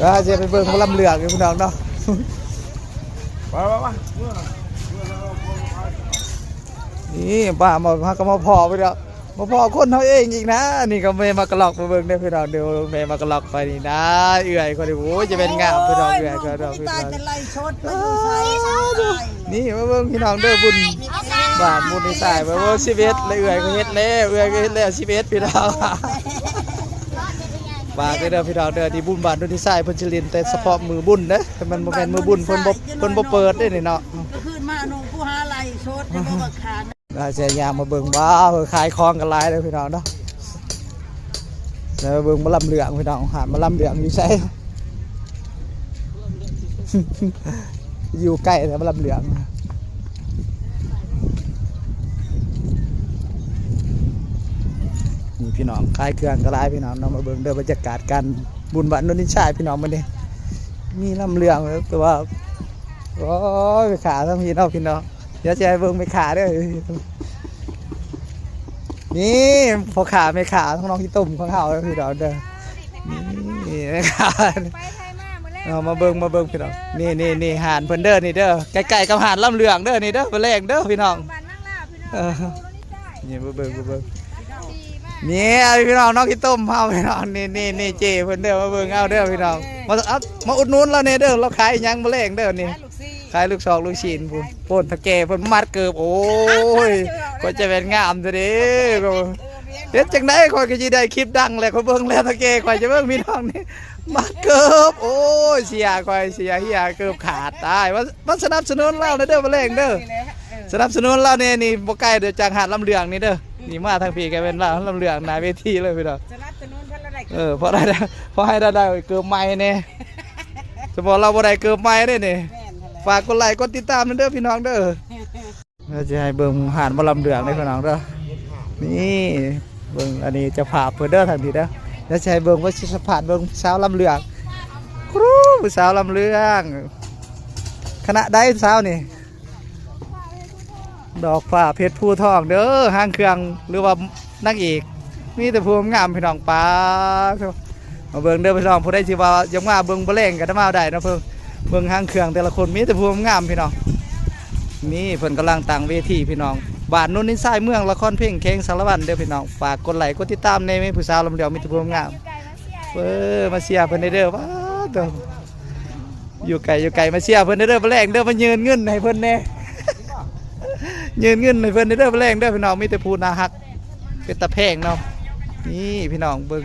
ວ່າຈະໄປເບິ່ງໝໍລຳເລື່ອງຢູ່ ພີ່ນ້ອງເນາະ. ໄປໆໆ ນີ້ ມາ ມາ ເຮົາກໍມາພໍ້ພີ່ນ້ອງ ມາພໍ້ຄົນເຮົາເອງອີກນະ. ນີ້ກໍແມ່ມາກະລອກ ມາເບິ່ງເດີພີ່ນ້ອງເດີ ແມ່ມາກະລອກຂ້ອຍນີ້ນະ ເອື້ອຍຂ້ອຍນີ້ ໂອ້ຍ ຈະແມ່ນງາມພີ່ນ້ອງ ເອື້ອຍຂ້ອຍເນາະ ພີ່ນ້ອງ. ຕາຍແຕ່ໄລສົດມາຢູ່ໃສ? ນີ້ມາເບິ່ງພີ່ນ້ອງເດີ ບຸນບ້ານບຸນທີ່ຊາຍ ເບິ່ງ ເບິ່ງສິບເອັດ ແລ້ວເອື້ອຍກໍເຮັດແລ້ວ ເອື້ອຍກໍເຮັດແລ້ວສິບເອັດ ພີ່ນ້ອງ. ຝາກເດີພີ່ນ້ອງເດີ ທີ່ບຸນບ້ານດົນທີ່ຊາຍ ເພິ່ນຊິຫຼິ້ນແຕ່ສະເພາະມື້ບຸນເດ້ ມັນບໍ່ແມ່ນມື້ບຸນ ເພິ່ນບໍ່ ເພິ່ນບໍ່ເປີດເດ້ນີ້ເນາະ. ຄືນມາໜຸ່ງຜູ້ຫາໄລ່ສົດ ບໍ່ບັກຂາ ອາ ເສຍຍາມມາເບິ່ງ ວ້າວ ເພິ່ນຂາຍຂອງກັນຫຼາຍເດີພີ່ນ້ອງເນາະ. ແລ້ວເບິ່ງໝໍລຳເລື່ອງພີ່ນ້ອງ ຫາໝໍລຳເລື່ອງຢູ່ໃສ? ຢູ່ໃກ້ແລ້ວໝໍລຳເລື່ອງ. ນີ້ພີ່ນ້ອງ ຂາຍເຄື່ອງກໍຫຼາຍພີ່ນ້ອງເນາະ. ມາເບິ່ງເດີ ບັນຍາກາດການບຸນບ້ານໂນນຫີນຊາຍພີ່ນ້ອງ ມື້ນີ້ມີລຳເລື່ອງ ແຕ່ວ່າ ໂອ້ຍ ແມ່ຄ້າທັງພີ້ເນາະພີ່ນ້ອງ. ດຽວຊິໃຫ້ເບິ່ງແມ່ຄ້າເດີ. ນີ້ພໍ່ຄ້າແມ່ຄ້າຂອງໜອງຂີ້ຕົມຂອງເຮົາເດີພີ່ນ້ອງເດີ. ນີ້ແມ່ຄ້າ ໄປໄທມາມື້ແລງ ເອົາມາເບິ່ງ ມາເບິ່ງພີ່ນ້ອງ. ນີ້ໆໆ ຮ້ານເພິ່ນເດີນີ້ເດີ ໃກ້ໆກັບຮ້ານລຳເລື່ອງເດີນີ້ເດີ ມື້ແລງເດີພີ່ນ້ອງ. ເອີ ນີ້ມາເບິ່ງ ມາເບິ່ງ ນີ້ພີ່ນ້ອງ ໜອງຂີ້ຕົມເຮົາພີ່ນ້ອງ. ນີ້ໆໆ ເຈ້ເພິ່ນເດີ ມາເບິ່ງເອົາເດີພີ່ນ້ອງ. ມາ ເອົາ ມາອຸດໜູນລາວແດ່ເດີ ລາວຂາຍຫຍັງມື້ແລງເດີນີ້? ຂາຍລູກຊອກລູກຊີ້ນພຸ້ນ ໂພນເຖົ້າແກ່ເພິ່ນມັດເກີບ ໂອ້ຍ ກໍຈະແມ່ນງາມແທ້ເດ້. ເຮັດຈັ່ງໃດຂ້ອຍກໍຊິໄດ້ຄລິບດັງແຫຼະ ຂ້ອຍເບິ່ງແລ້ວ ເຖົ້າແກ່ຂ້ອຍຈະເບິ່ງພີ່ນ້ອງນີ້ ມັດເກີບ ໂອ້ຍ ເສຍ ຂ້ອຍເສຍເຫຍ ເກີບຂາດຕາຍ. ມາ ມາສະໜັບສະໜູນລາວແດ່ເດີ ມື້ແລງເດີ ສະໜັບສະໜູນລາວແດ່ນີ້ ບໍ່ໄກເດີຈາກຮ້ານລຳເລື່ອງນີ້ເດີ. ນີ້ມາທາງພີ້ກໍແມ່ນລາວລຳເລື່ອງໜ້າເວທີເລີຍພີ່ນ້ອງ. ສະໜັບສະໜູນເພິ່ນລະໄດ້ ເອີ ພໍໄດ້ ພໍໃຫ້ລາວໄດ້ເກີບໃໝ່ແດ່. ສະເພາະລາວບໍ່ໄດ້ເກີບໃໝ່ເດ້ນີ້. ແມ່ນຫັ້ນແຫຼະ ຝາກກົດໄລກົດຕິດຕາມນຳເດີພີ່ນ້ອງເດີ. ດຽວຊິໃຫ້ເບິ່ງຮ້ານໝໍລຳເລື່ອງເດີພີ່ນ້ອງເດີ. ນີ້ເບິ່ງ ອັນນີ້ເຈົ້າພາບເພິ່ນເດີ ທາງນີ້ເດີ. ດຽວຊິໃຫ້ເບິ່ງ ວ່າຊິສຳພາດເບິ່ງສາວລຳເລື່ອງ ຄູ ຜູ້ສາວລຳເລື່ອງ ຄະນະໃດສາວນີ້? ດອກຟ້າເພັດພູທອງເດີ ຫາງເຄື່ອງ ຫຼືວ່ານາງເອກ ມີແຕ່ຜູ້ງາມໆ ພີ່ນ້ອງ. ປາໂທ້ ມາເບິ່ງເດີພີ່ນ້ອງ ຜູ້ໃດຊິວ່າຢາກມາເບິ່ງບໍ່ແລງກໍມາໄດ້ເນາະ. ເບິ່ງ ເບິ່ງຫາງເຄື່ອງແຕ່ລະຄົນ ມີແຕ່ຜູ້ງາມໆ ພີ່ນ້ອງ. ນີ້ເພິ່ນກຳລັງຕັ້ງເວທີພີ່ນ້ອງ ບ້ານໂນນຫີນຊາຍ ເມືອງລະຄອນເພັງ ແຂວງສາລະວັນເດີພີ່ນ້ອງ. ຝາກກົດໄລກົດຕິດຕາມແດ່ ມີຜູ້ສາວລຳເລື່ອງ ມີແຕ່ຜູ້ງາມ. ເອີ ມາເຊຍເພິ່ນແດ່ເດີ ປາໂທ້ ຢູ່ໄກ ຢູ່ໄກ ມາເຊຍເພິ່ນເດີ ມື້ແລງເດີ ມາຍື່ນເງິນໃຫ້ເພິ່ນແດ່ ຍື່ນເງິນໃຫ້ເພິ່ນເດີ ມື້ແລງເດີພີ່ນ້ອງ. ມີແຕ່ຜູ້ໜ້າຮັກ ເປັນຕາແພງເນາະ. ນີ້ພີ່ນ້ອງເບິ່ງ